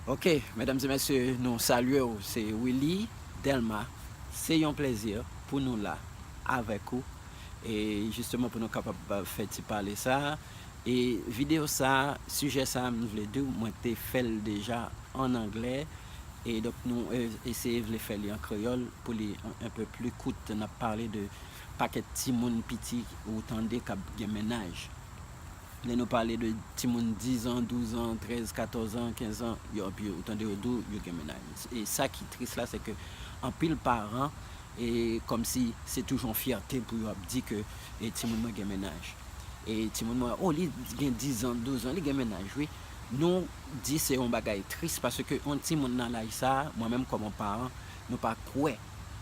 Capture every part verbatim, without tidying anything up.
Ok, medam e mesye, nou salye w. Se Willy Delma. Se yon plezi pou nou la avèk ou. E jisteman pou nou kapab fè ti pale sa. E videyo sa, sijè sa, m vle di w, mwen te fè l deja an anglè. E donk nou e- eseye vle fè li an kreyòl pou li un peu plus court. N ap pale de pakèt timoun piti ou tande k ap gen mennaj. Lè nou pale de timoun diz an, douz an, trèz, katòz an, kenz an, yo, epi ou tande yo di w yo gen mennaj. E sa ki tris la, se ke anpil paran, e kòmsi se toujou yon fyète pou yo ap di ke e timoun mwen gen mennaj. E timoun mwen, o, li gen diz an, douz an, li gen mennaj, wi. Nou di se yon bagay tris paske yon timoun nan laj sa, mwen menm kòm yon paran, nou pa kwè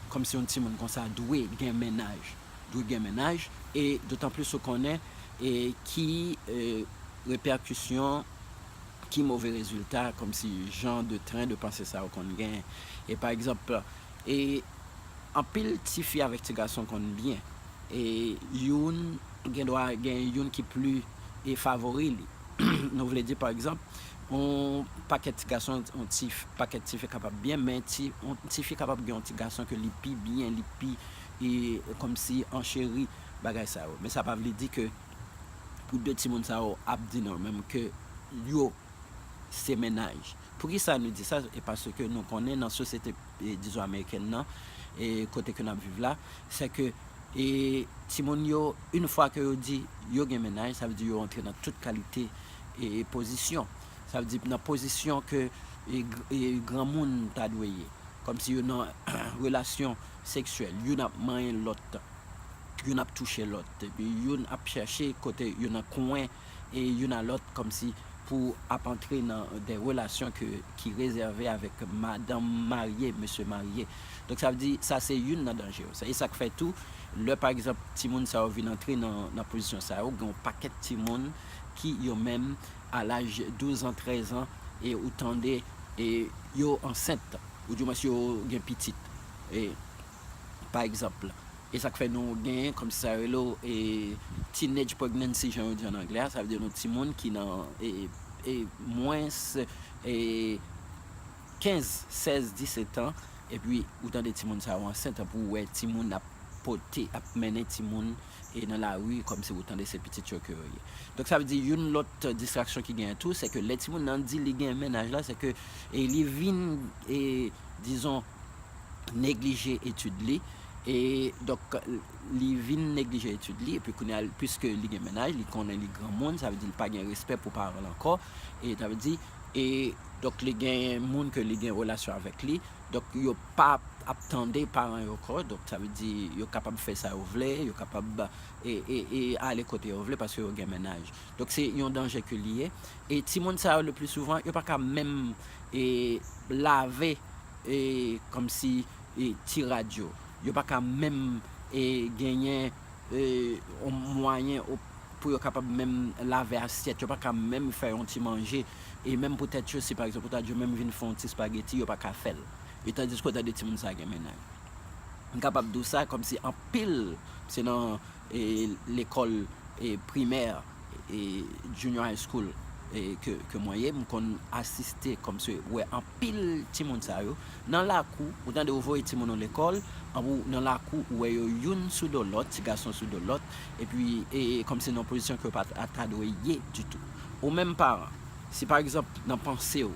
kòmsi yon timoun konsa dwe gen mennaj. Dwe gen mennaj, e dotan plis ou konnen e ki e, repèkisyon, ki move rezilta, kòmsi jan de tren de panse sa yo konn gen. E pa egzanp, e anpil tifi avèk ti gason konn byen. E youn gen dwa gen youn ki pli e favori li. Nou vle di pa egzanp, yon pakèt ti gason, yon ti pakèt tifi kapab byen, men ti yon tifi kapab gen yon ti gason ke li pi byen, li pi e kòmsi ancheri bagay sa yo. Men sa pa vle di ke pou de timoun sa yo ap di nou menm ke yo se mennaj. Poukisa nou di sa? E paske nou konnen nan sosyete e, dizon amerikèn nan, e kote ke n ap viv la, se ke e timoun yo, yon fwa ke yo di yo gen mennaj, sa vle di yo antre nan tout kalite e pozisyon. Sa vle di nan pozisyon ke e, e granmoun ta dwe ye. Kòmsi yo nan relasyon seksyèl, youn ap manyen lòt, youn ap touche lòt, epi youn ap chèche kote yo nan kwen e youn a lòt kòmsi pou ap antre nan de relasyon ke, ki rezève avèk madanm marye, mesye marye. Donk sa vle di sa se youn nan danje yo. Sa, e sa k fè tou, lè pa egzanp timoun sa yo vin antre nan, nan pozisyon sa yo, gen yon pakèt timoun ki yo menm a laj douz an, trèz an, e ou tande e yo ansent, oudimwens yo gen pitit. E pa egzanp, e sa k fè nou genyen kòmsi sa yo rele w e teenage pregnancy, jan yo di an anglè a, sa vle di nou timoun ki nan e, e mwens e kenz, sèz, disèt an, epi ou tande timoun sa yo ansent, pou w wè timoun ap pote, ap mennen timoun e nan lari, kòmsi ou tande se pitit yo ke yo ye. Donk sa vle di youn lòt distraksyon ki genyen tou, se ke lè timoun nan di li gen mennaj la, se ke e li vin e dizon neglije etid li. E donk li vin neglije etid li, epi kounye a, piske li gen mennaj, li konnen li granmoun, sa vle di li pa gen respè pou paran l ankò. E sa vle di e donk li gen moun ke li gen relasyon avèk li. Donk yo pa ap tande paran yo ankò. Donk sa vle di yo kapab fè sa yo vle, yo kapab e, e, e ale kote yo vle paske yo gen mennaj. Donk se yon danje ke li ye. E timoun sa yo le pli souvan yo pa ka menm e lave e kòmsi e ti rad yo. Yo pa ka menm e genyen e yon mwayen pou yo kapab menm lave asyèt, yo pa ka menm fè yon ti manje. E menm pou tèt yo, si pa egzanp ou ta di yo menm vin fè yon ti spageti, yo pa ka fè l. E tandiske ou tande timoun sa gen mennaj. M kapab di w sa kòmsi anpil, se nan e lekòl e primè e junior high school e ke, ke mwen ye, m konn asiste kòmsi wè anpil timoun sa yo nan lakou, ou tande yo voye timoun yo lekòl, anpou nan lakou ou wè yo youn sou do lòt, ti gason sou do lòt, epi e kòmsi nan pozisyon ke yo pa ta, ta dwe ye ditou. Ou menm paran, si pa egzanp nan panse w,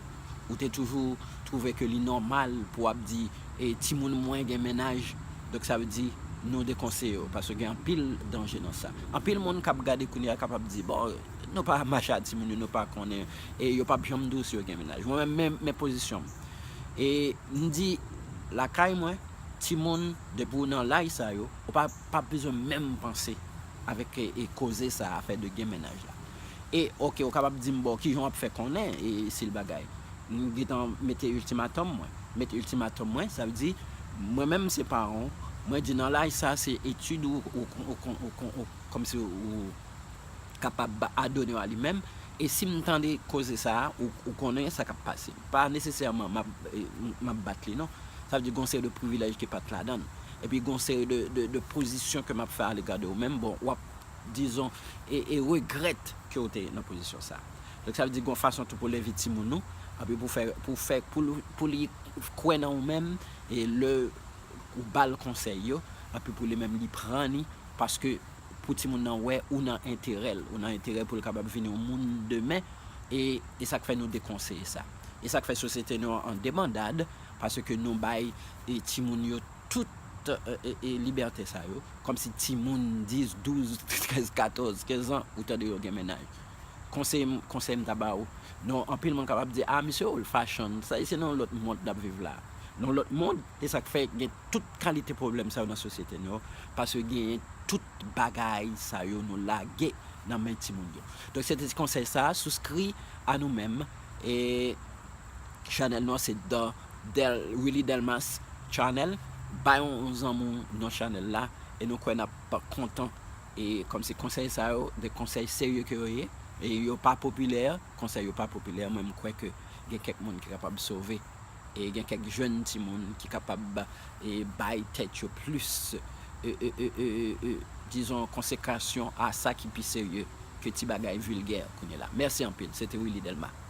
ou te toujou twouve ke li nòmal pou w ap di e timoun mwen gen mennaj, donk sa vle di nou dekonseye yo, paske gen anpil danje nan sa. Anpil moun k ap gade kounye a kapab di, bon, nou pa mache a timoun yo, nou pa konnen, e yo p ap janm di w si yo gen mennaj. Mwen menm, men, men pozisyon m. E m di, lakay mwen, timoun, depi w nan laj sa yo, ou pa, pa bezwen menm panse avèk e, e koze sa, afè de gen mennaj la. E, oke, ou kapab di m, bon, kijan w ap fè konnen e si l bagay? M gentan mete iltimatòm mwen. Mete iltimatòm mwen, sa vle di, mwen menm se paran w, mwen di nan laj sa se etid ou, ou, ou, ou, ou, ou kòmsi ou kapab adone w a li menm. E si m tande koze sa a, ou, ou konnen sa k ap pase. Pa nesesèman m ap, e, m ap bat li, non. Sa vle di gon seri de privilèj ki pa t ladan l. Epi gon seri de, de, de pozisyon ke m ap fè alega de ou menm, bon, w ap dizon, e, e regrèt ke w te nan pozisyon sa a. Donk sa vle di gen yon fason tou pou leve timoun ou, epi pou fè, pou fè, pou, l- pou li kwè nan ou menm, e lè ou ba l konsèy yo, epi pou li menm li pran li, paske pou timoun nan wè ou nan enterè l, ou nan enterè pou l kapab vin yon moun demen, e, e sa k fè nou dekonseye sa. E sa k fè sosyete nou an debandad, paske nou bay e, timoun yo tout e, e, e, libète sa yo, kòmsi timoun dis, douz, trèz, katòz, kenz an, ou tande yo gen mennaj. Konsèy m, konsèy m ta ba ou, non, anpil moun kapab di, a, misye old fashion, sa se nan yon lòt mond n ap viv la. Nan yon lòt mond, e sa k fè gen tout kalite pwoblèm sa yo nan sosyete nou, paske genyen tout bagay sa yo nou lage nan men timoun yo. Donk, se te ti konsèy sa, souskri a nou menm, e chanèl nou an se The Del, Willy Delmas Channel. Bay yon zanmi w non chanèl la, e nou kwè n ap kontan. E kòmsi konsèy sa yo, de konsèy serye ke yo ye, e yo pa popilè, konsèy yo pa popilè, mwen m kwè ke gen kèk moun ki kapab sove, e gen kèk jèn timoun ki kapab e bay tèt yo plis e, e, e, e, e, dizon, konsekrasyon a sa ki pi serye ke ti bagay vilgè kounye la. Mèsi anpil, se te Willy Delmas.